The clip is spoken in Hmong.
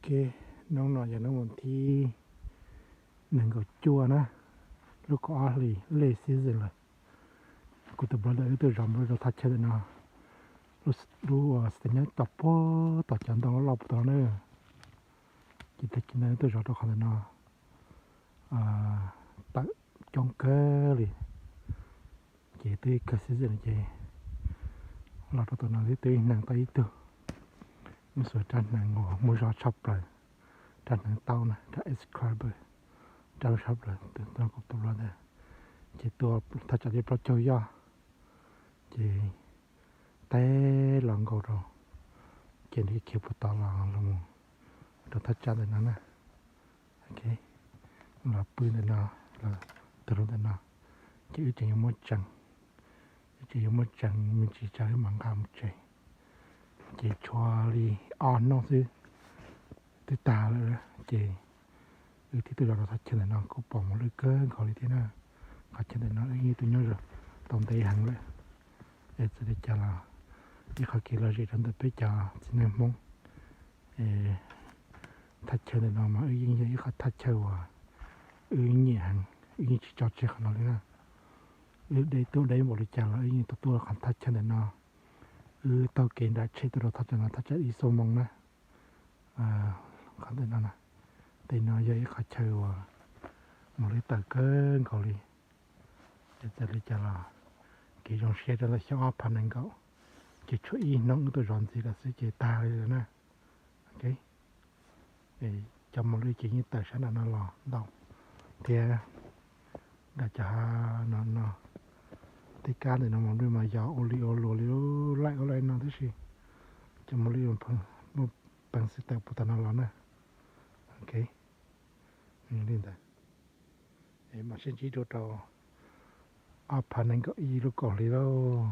Ok, hnub no yog hnub vas thib nees nkaum cuaj na, lub kaum ob hlis late season lawm. Kuv tus brother wb tuaj zov mus rau thaj chaw ntawm no, lub, lub uas xav nyob tom puag tom cov ntoo loj loj puag tod na. Ces tag kis no wb tuaj zov rau qhov ntawm no tawm coob kawg li. Ces twb kawg season ces los rau tom no twb ib hneev tau ib tug. Lub xua rab hneev uas muaj zog tshaj plaws, rab hneev taub na, rab X-Carver, rab lub tshaj plaws tus no kuv tus brother. Ces tua thaj tsam li plaub caug yoj, ces teb los nkaus rau, ces nws khiav puag tod los los mus rau thaj tsam ntawm no na. Ok, los pw ntawm no, los tug rau ntawm no, ces wb tseem yuav muab tsees, wb tseem yuav muab tsees me ntsis tsam wb mam nqa mus tsev. Ces tshuav li ob hnub xwb twb tag lawm, ces wb thiaj tuaj zov rau thaj chaw ntawm no kuj pom mos lwj kawg nkaus li thiab na. Qhov chaw ntawm no wb yeej tuaj nyob tau ntev heev lawm, es txawm li cas los ib qhov kev lom zem rau ntawm peb cov txiv neej Hmoob. Thaj chaw ntawm no mas wb yeej yog ib qhov thaj chaw uas wb nyiam heev, wb yeej tsis tso tseg qhov no li na. Wb deb tuaj deb npaum li cas los wb yeej tau tuaj qhov thaj chaw ntawm no. Wb taug kev nram tsheb tuaj rau thaj chaw no thaj tsam ib xuab moos na. Qhov ntawm no, tej no yog ib qhov chaw uas mos lwj tawm kawg nkaus li. Es txawm li cas los kev zoo siab rau ntawm xyoo ob phav nees nkaum, ces tshuav ib hnub wb tuaj zov ntxiv lawm xwb ces tag li lawm na. Ok, cov mos lwj ces yeej tawm sab nram no los ntau thiab. Nram cov hav no no, tej kab ntawm no mos lwj mas yog ua li ua luas li laim ua laim no tib si. Cov mos lwj muaj peev xwm tawm puag tom no los na. Ok, li ntawd, mam sib ntsib dua rau ob phav nees nkaum ib lub kaum hli lauj.